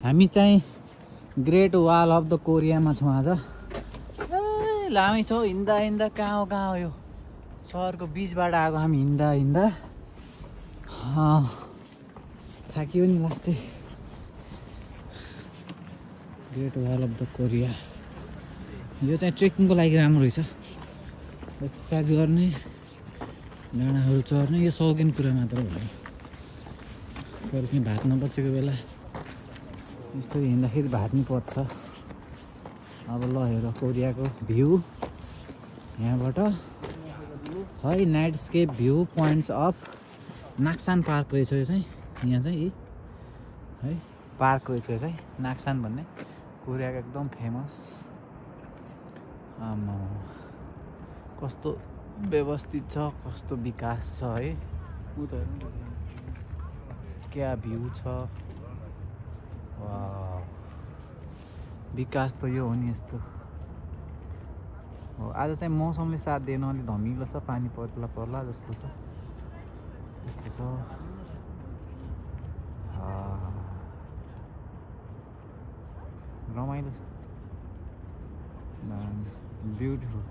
हामी चाहिँ great wall of the कोरियामा छौँ आज। लामै छौँ, हिँड्दा हिँड्दा कहाँ हो यो सहरको बिचबाट आएको हामी हिँड्दा हिँड्दा थाकियो नि लास्टै। Great wall of the Korea यो चाहिँ ट्रेकिङको लागि राम्रो रहेछ, एक्सर्साइज गर्ने, डाँडाहरू चढ्ने, यो सौकिन कुरा मात्र हो। कहिले भात नबचेको बेला यस्तो हिँड्दाखेरि भात्नु पर्छ। अब ल हेर कोरियाको भ्यू यहाँबाट है, नाइटस्केप भ्यू पोइन्ट्स अफ नाक्सान पार्क रहेछ यो चाहिँ। यहाँ चाहिँ है पार्क रहेछ यो चाहिँ नाक्सान भन्ने, कोरियाको एकदम फेमस। कस्तो व्यवस्थित छ, कस्तो विकास छ है, क्या भ्यू छ। विकास त यो हो नि यस्तो हो। आज चाहिँ मौसमले साथ दिएन, अलिक धमिलो छ, पानी पर्ला जस्तो छ, यस्तो छ। रमाइलो छ, ब्युटिफुल।